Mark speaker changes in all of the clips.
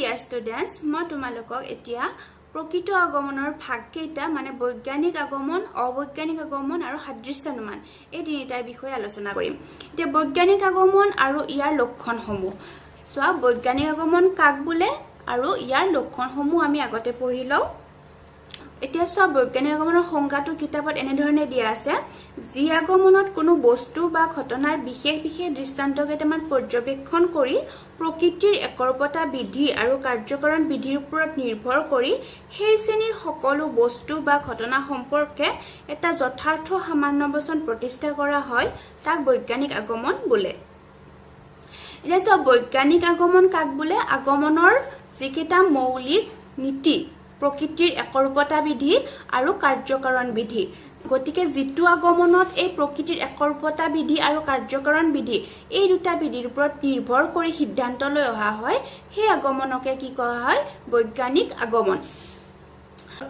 Speaker 1: Dear students, মই তোমালোকক এতিয়া প্ৰকৃত আগমনৰ ভাগকেইটা, মানে বৈজ্ঞানিক আগমন, অবৈজ্ঞানিক আগমন আৰু সাদৃশ্যানুমান, এই তিনিটাৰ বিষয়ে আলোচনা কৰিম। এতিয়া বৈজ্ঞানিক আগমন আৰু ইয়াৰ লক্ষণসমূহ চোৱা। বৈজ্ঞানিক আগমন কাক বোলে আৰু ইয়াৰ লক্ষণসমূহ আমি আগতে পঢ়ি লওঁ। এতিয়া চোৱা, বৈজ্ঞানিক আগমনৰ সংজ্ঞাটো কিতাপত এনেধৰণে দিয়া আছে: যি আগমনত কোনো বস্তু বা ঘটনাৰ বিশেষ বিশেষ দৃষ্টান্ত কেইটামান পৰ্যবেক্ষণ কৰি প্ৰকৃতিৰ একৰূপতা বিধি আৰু কাৰ্যকৰণ বিধিৰ ওপৰত নিৰ্ভৰ কৰি সেই শ্ৰেণীৰ সকলো বস্তু বা ঘটনা সম্পৰ্কে এটা যথাৰ্থ সামান্য বচন প্ৰতিষ্ঠা কৰা হয়, তাক বৈজ্ঞানিক আগমন বোলে। এতিয়া চোৱা, বৈজ্ঞানিক আগমন কাক বোলে? আগমনৰ যিকেইটা মৌলিক নীতি, প্ৰকৃতিৰ একৰূপতা বিধি আৰু কাৰ্যকৰণ বিধি। গতিকে যিটো আগমনত এই প্ৰকৃতিৰ একৰূপতা বিধি আৰু কাৰ্যকৰণ বিধি, এই দুটা বিধিৰ ওপৰত নিৰ্ভৰ কৰি সিদ্ধান্তলৈ অহা হয়, সেই আগমনকে কি কোৱা হয়? বৈজ্ঞানিক আগমন।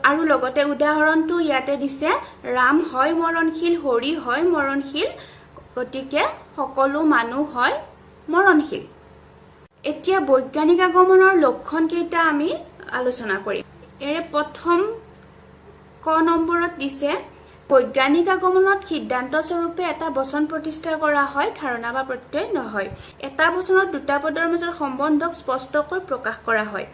Speaker 1: আৰু লগতে উদাহৰণটো ইয়াতে দিছে, ৰাম হয় মৰণশীল, হৰি হয় মৰণশীল, গতিকে সকলো মানুহ হয় মৰণশীল। এতিয়া বৈজ্ঞানিক আগমনৰ লক্ষণ কেইটা আমি আলোচনা কৰিম। ইয়াৰে প্ৰথম ক নম্বৰত দিছে, বৈজ্ঞানিক আগমনত সিদ্ধান্ত স্বৰূপে এটা বচন প্ৰতিষ্ঠা কৰা হয়, ধাৰণা বা প্ৰত্যয় নহয়। এটা বচনত দুটা পদৰ মাজৰ সম্বন্ধক স্পষ্টকৈ প্ৰকাশ কৰা হয়।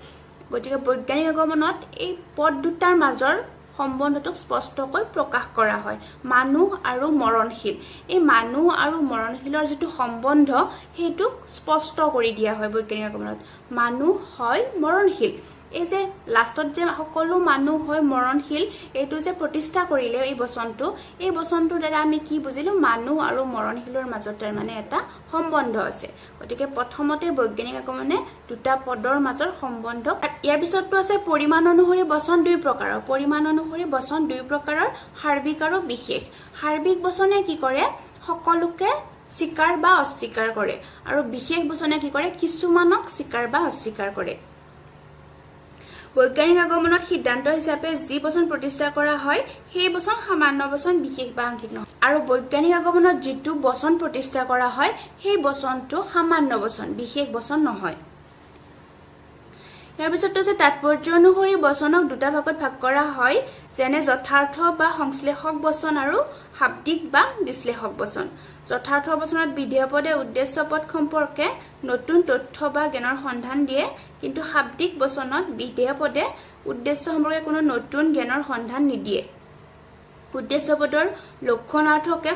Speaker 1: গতিকে বৈজ্ঞানিক আগমনত এই পদ দুটাৰ মাজৰ সম্বন্ধটোক স্পষ্টকৈ প্ৰকাশ কৰা হয়। মানুহ আৰু মৰণশীল, এই মানুহ আৰু মৰণশীলৰ যিটো সম্বন্ধ, সেইটোক স্পষ্ট কৰি দিয়া হয় বৈজ্ঞানিক আগমনত। মানুহ হয় মৰণশীল, এই যে লাষ্টত যে সকলো মানুহ হয় মৰণশীল, এইটো যে প্ৰতিষ্ঠা কৰিলে এই বচনটো, এই বচনটোৰ দ্বাৰা আমি কি বুজিলোঁ? মানুহ আৰু মৰণশীলৰ মাজত তাৰমানে এটা সম্বন্ধ আছে। গতিকে প্ৰথমতে বৈজ্ঞানিক আগমনে দুটা পদৰ মাজৰ সম্বন্ধ। ইয়াৰ পিছতটো আছে, পৰিমাণ অনুসৰি বচন দুই প্ৰকাৰৰ। পৰিমাণ অনুসৰি বচন দুই প্ৰকাৰৰ, সাৰ্বিক আৰু বিশেষ। সাৰ্বিক বচনে কি কৰে? সকলোকে স্বীকাৰ বা অস্বীকাৰ কৰে। আৰু বিশেষ বচনে কি কৰে? কিছুমানক স্বীকাৰ বা অস্বীকাৰ কৰে। বৈজ্ঞানিক আগমনত সিদ্ধান্ত হিচাপে যি বচন প্ৰতিষ্ঠা কৰা হয়, সেই বচন সামান্য বচন, বিশেষ বা আংশিক নহয়। আৰু বৈজ্ঞানিক আগমনত যিটো বচন প্ৰতিষ্ঠা কৰা হয়, সেই বচনটো সামান্য বচন, বিশেষ বচন নহয়। ইয়াৰ পিছত হৈছে, তাৎপৰ্য অনুসৰি বচনক দুটা ভাগত ভাগ কৰা হয়, যেনে যথাৰ্থ বা সংশ্লেষক বচন আৰু শাব্দিক বা বিশ্লেষক বচন। যথাৰ্থ বচনত বিধেয় পদে উদ্দেশ্য পদ সম্পৰ্কে নতুন তথ্য বা জ্ঞানৰ সন্ধান দিয়ে, কিন্তু শাব্দিক বচনত বিধেয় পদে উদ্দেশ্য সম্পৰ্কে কোনো নতুন জ্ঞানৰ সন্ধান নিদিয়ে। উদ্দেশ্য পদৰ লক্ষণাৰ্থকে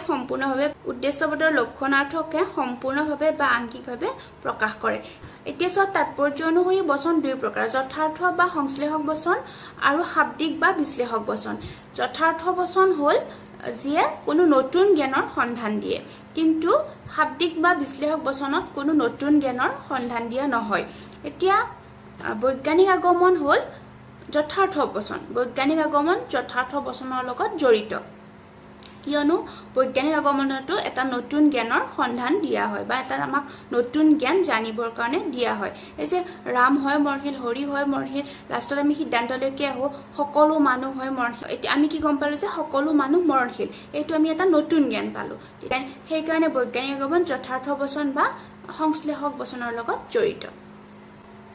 Speaker 1: সম্পূৰ্ণভাৱে বা আংশিকভাৱে প্ৰকাশ কৰে। এতিয়া চোৱা, তাৎপৰ্য অনুসৰি বচন দুই প্ৰকাৰ, যথাৰ্থ বা সংশ্লেষক বচন আৰু শাব্দিক বা বিশ্লেষক বচন। যথাৰ্থ বচন হ'ল যিয়ে কোনো নতুন জ্ঞানৰ সন্ধান দিয়ে, কিন্তু শাব্দিক বা বিশ্লেষক বচনত কোনো নতুন জ্ঞানৰ সন্ধান দিয়া নহয়। এতিয়া বৈজ্ঞানিক আগমন হ'ল যথাৰ্থ বচন। বৈজ্ঞানিক আগমন যথাৰ্থ বচনৰ লগত জড়িত, কিয়নো বৈজ্ঞানিক আগমনতো এটা নতুন জ্ঞানৰ সন্ধান দিয়া হয় বা এটা আমাক নতুন জ্ঞান জানিবৰ কাৰণে দিয়া হয়। এই যে ৰাম হয় মৰণশীল, হৰি হয় মৰণশীল, লাষ্টত আমি সিদ্ধান্তলৈকে আহোঁ সকলো মানুহ হয় মৰণশীল। এতিয়া আমি কি গম পালোঁ যে সকলো মানুহ মৰণশীল। এইটো আমি এটা নতুন জ্ঞান পালোঁ। সেইকাৰণে বৈজ্ঞানিক আগমন যথাৰ্থ বচন বা সংশ্লেষক বচনৰ লগত জড়িত।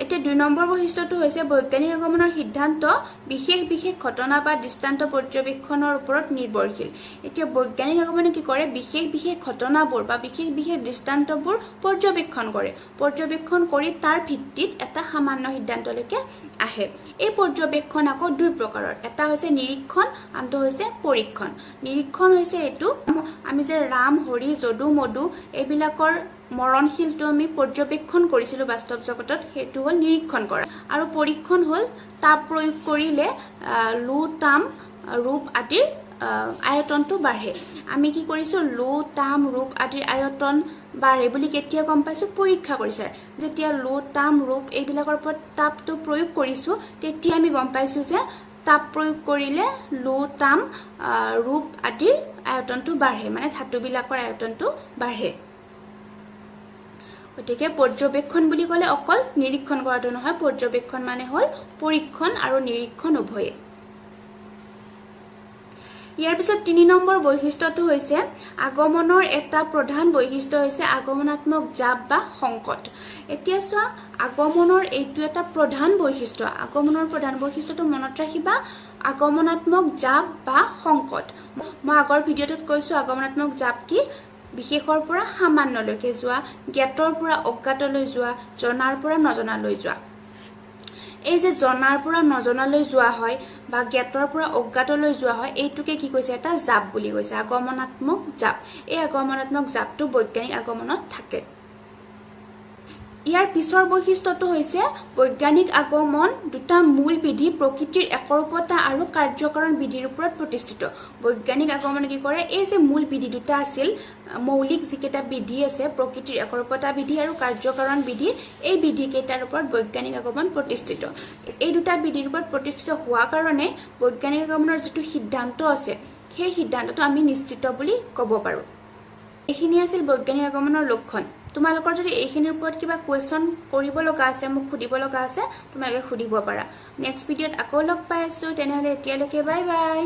Speaker 1: এতিয়া 2 নম্বৰ বৈশিষ্ট্যটো হৈছে, বৈজ্ঞানিক আগমনৰ সিদ্ধান্ত বিশেষ বিশেষ ঘটনা বা দৃষ্টান্ত পৰ্যবেক্ষণৰ ওপৰত নিৰ্ভৰশীল। এতিয়া বৈজ্ঞানিক আগমনে কি কৰে? বিশেষ বিশেষ ঘটনাবোৰ বা বিশেষ বিশেষ দৃষ্টান্তবোৰ পৰ্যবেক্ষণ কৰে। পৰ্যবেক্ষণ কৰি তাৰ ভিত্তিত এটা সামান্য সিদ্ধান্তলৈকে আহে। এই পৰ্যবেক্ষণ আকৌ দুই প্ৰকাৰৰ, এটা হৈছে নিৰীক্ষণ, আনটো হৈছে পৰীক্ষণ। নিৰীক্ষণ হৈছে এইটো, আমি যে ৰাম, হৰি, যদু, মধু এইবিলাকৰ মৰণশীলটো আমি পৰ্যবেক্ষণ কৰিছিলোঁ বাস্তৱ জগতত, সেইটো হ'ল নিৰীক্ষণ কৰা। আৰু পৰীক্ষণ হ'ল তাপ প্ৰয়োগ কৰিলে লো, তাম, ৰূপ আদিৰ আয়তনটো বাঢ়ে। আমি কি কৰিছোঁ? লো, তাম, ৰূপ আদিৰ আয়তন বাঢ়ে বুলি কেতিয়া গম পাইছোঁ? পৰীক্ষা কৰিছে। যেতিয়া লো, তাম, ৰূপ এইবিলাকৰ ওপৰত তাপটো প্ৰয়োগ কৰিছোঁ, তেতিয়া আমি গম পাইছোঁ যে তাপ প্ৰয়োগ কৰিলে লো, তাম, ৰূপ আদিৰ আয়তনটো বাঢ়ে, মানে ধাতুবিলাকৰ আয়তনটো বাঢ়ে। গতিকে পৰ্যবেক্ষণ বুলি ক'লে অকল নিৰীক্ষণ কৰাটো নহয়, পৰ্যবেক্ষণ মানে হ'ল পৰীক্ষণ আৰু নিৰীক্ষণ উভয়ে। ইয়াৰ পিছত 3 নম্বৰ বৈশিষ্ট্যটো হৈছে, আগমনৰ এটা প্ৰধান বৈশিষ্ট্য হৈছে আগমনাত্মক জাপ বা সংকট। এতিয়া চোৱা, আগমনৰ এইটো এটা প্ৰধান বৈশিষ্ট্য। আগমনৰ প্ৰধান বৈশিষ্ট্যটো মনত ৰাখিবা, আগমনাত্মক জাপ বা সংকট। মই আগৰ ভিডিঅ'টোত কৈছোঁ আগমনাত্মক জাপ কি। বিশেষৰ পৰা সামান্যলৈকে যোৱা, জ্ঞাতৰ পৰা অজ্ঞাতলৈ যোৱা, জনাৰ পৰা নজনালৈ যোৱা। এই যে জনাৰ পৰা নজনালৈ যোৱা হয় বা জ্ঞাতৰ পৰা অজ্ঞাতলৈ যোৱা হয়, এইটোকে কি কৈছে? এটা জাপ বুলি কৈছে, আগমনাত্মক জাপ। এই আগমনাত্মক জাপটো বৈজ্ঞানিক আগমনত থাকে। ইয়াৰ পিছৰ বৈশিষ্ট্যটো হৈছে, বৈজ্ঞানিক আগমন দুটা মূল বিধি, প্ৰকৃতিৰ একৰূপতা আৰু কাৰ্যকাৰণ বিধিৰ ওপৰত প্ৰতিষ্ঠিত। বৈজ্ঞানিক আগমনে কি কৰে? এই যে মূল বিধি দুটা আছিল, মৌলিক যিকেইটা বিধি আছে, প্ৰকৃতিৰ একৰূপতা বিধি আৰু কাৰ্যকাৰণ বিধি, এই বিধিকেইটাৰ ওপৰত বৈজ্ঞানিক আগমন প্ৰতিষ্ঠিত। এই দুটা বিধিৰ ওপৰত প্ৰতিষ্ঠিত হোৱা কাৰণে বৈজ্ঞানিক আগমনৰ যিটো সিদ্ধান্ত আছে, সেই সিদ্ধান্তটো আমি নিশ্চিত বুলি ক'ব পাৰোঁ। এইখিনি আছিল বৈজ্ঞানিক আগমনৰ লক্ষণ। তোমালোকৰ যদি এইখিনিৰ ওপৰত কিবা কুৱেশ্যন কৰিব লগা আছে, মোক সুধিব লগা আছে, তোমালোকে সুধিব পাৰা। নেক্সট ভিডিঅ'ত আকৌ লগ পাই আছোঁ। তেনেহ'লে এতিয়ালৈকে বাই বাই।